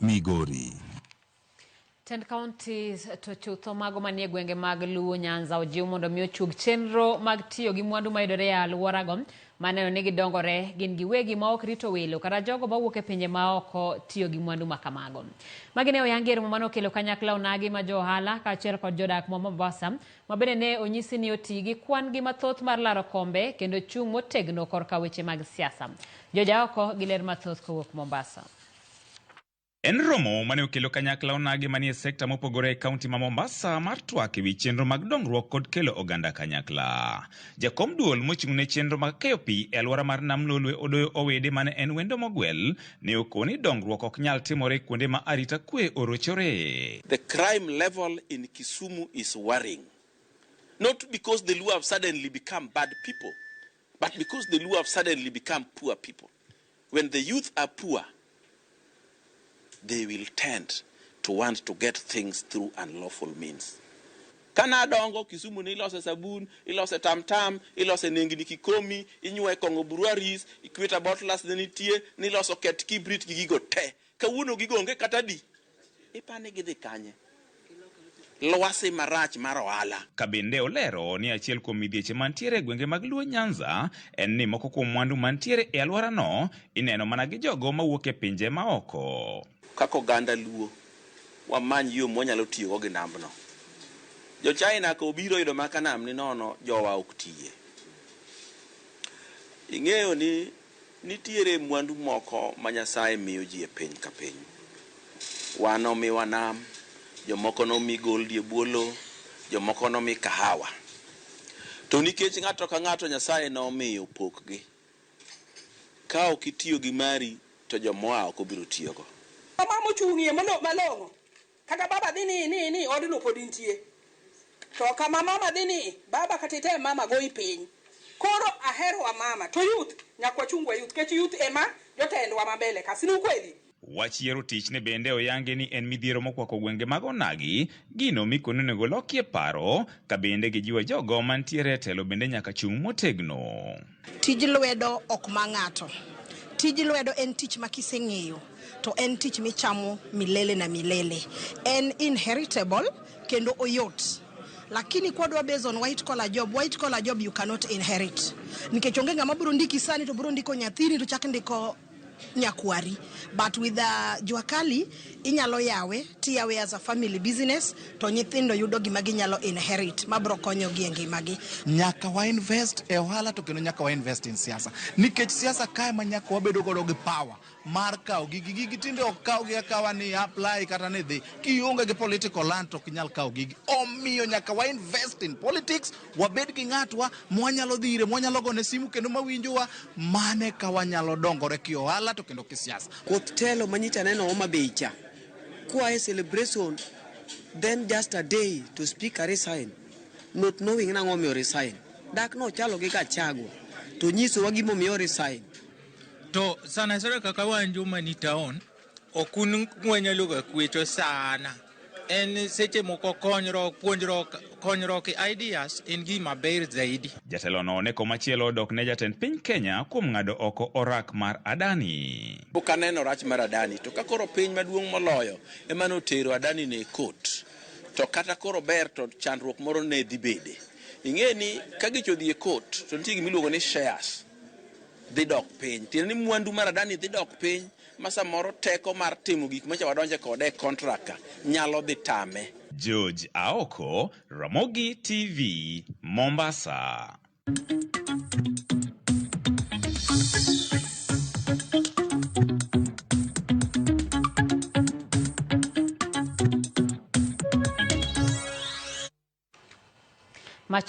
Migori. Tend counties to chutho mago manie gwenge mag Luo Nyanza ojiw mondo mi ochug chenro mag tiyo gi mwandu mayudore e alworago maneno ni gidongore gin giwegi ma ok rito welo kata jogo mawuok e pinje maoko tiyo gi mwandu ma kamago. Magi ne oyangi e romo mane okelo kanyakla onagi ma jo ohala kaachiel kod jodak ma Mombasa ma bende ne onyisi ni oti gi kwan gi mathoth mar laro kombe kendo chung' motegno korka weche mag siasa. Joja oko gi ler mathoth kowuok Mombasa. En romo mane okelo kanyakla onagi manie sekta mopogore e kaunti ma Mombasa mar twak ewi chenro mag dongruok kod kelo oganda kanyakla. Jakom duol mochung' ne chenro mag keyo pi e alwora mar Nam Lolwe Odoyo Owede mane en wendo mogwel ne okoni dongruok ok nyal timore kuonde ma arita kwe orochore. The crime level in Kisumu is worrying. Not because the Luo have suddenly become bad people, but because the Luo have suddenly become poor people. When the youth are poor, they will tend to want to get things through unlawful means. Kana adongo Kisumu ni ilose sabun, ilose tamtam, ilose nengni kikomi, inywe kong'o breweries, Equator bottlers ne nitie, niloso ket kibrit gi gigo te. Kawuono gigo onge kata di. Ipani gidhi kanye? Lwasi marach mar ohala. Ka bende olero ni achiel kuom midhieche mantiere e gwenge mag Luo Nyanza en ni moko kuom mwandu mantiere e alworano ineno mana gi jogo mawuok e pinje maoko. Kaka oganda Luo, wamany yo mwanyalo tiyogo gi nambno. Jo China ka obiro yudo mana ka nam ni nono, jowa ok tiye. Ing'eyo ni Nitiere mwandu moko ma Nyasaye miyo ji e piny ka piny. Wan omiwa nam, jomoko nomi goldi e bwo lowo, jomoko nomi kahawa. To nikech ng'ato ka ng'ato Nyasaye nomiyo pokgi, ka ok itiyo gi mari to jomoa oko biro tiyogo. Mama mochung'ie malong'o. Kata baba dhi ni ni ni odno pod intie. To kama mama dhi ni baba kata item mama goyi piny. Koro ahero wa mama to youth nyaka wachung wa youth kech youth ema jotendwa ma mbele ka. Si ni ukweli? Wach yiero tich ne bende oyangi ni en midhiero mokwako gwenge mag Onagi, gino mikoni onego lokie paro, ka bende gijiwo jogo mantiere e telo bende nyaka chung' motegno. Tij lwedo ok ma ng'ato. Tij lwedo en tich ma kiseng'eyo to en tich michamo milele na milele. En inheritable kendo oyot. Lakini kwadwa based on white collar job, white collar job you cannot inherit. Nikech onge ng'ama biro ndiki sani to biro ndiko nyathini to chak ndiko nyakwari. But with the jua kali inyalo yawe tiyawe as a family business to nyithindo yudo gima ginyalo inherit mabro konyogi e ngimagi. Nyaka wa invest e ohala to kendo nyaka wa invest in siasa. Nikech siasa kae ma nyaka wabedo godo gi power mar kawo gigi. Gigi tinde ok kawgi akawa ni apply kata ni dhi. Kionge gi political land to ok inyal kawo gigi. Omiyo nyaka wa invest in politics, wabed gi ng'atwa mwanyalo dhi ire, mwanyalo gone simu kendo mawinjowa. Mane ka wanyalo dongore ki ohala to kendo kisiasa. Koth telo manyicha neno Homa Bay cha koa e celebration then just a day to speaker resign not knowing nang'o omiyo resign. Dak nochalo gi Gachagua to nyisowa gimomiyo resign. To sana sana kaka wan joma ni town ok un wanyalo ga kwecho sana. En seche moko konyruok, puonjruok, konyruok e ideas en gima ber zaidi. Jatelono ne komachielo odok ne jatend piny Kenya kuom ng'ado oko orak mar Adani. Pok aneno rach mar Adani to ka koro piny maduong' moloyo ema notero Adani ne e court to kata koro ber to chandruok moro ne dhi bede. Ing'e ni ka gicha odhi e court to nitie gima iluongo ni shares dhi dok piny. Tiende ni mwandu mar Adani dhi dok piny ma samoro teko mar timo gik macha wadonje kode e contract ka nyalo dhi tame. George Aoko, Ramogi TV, Mombasa. Machi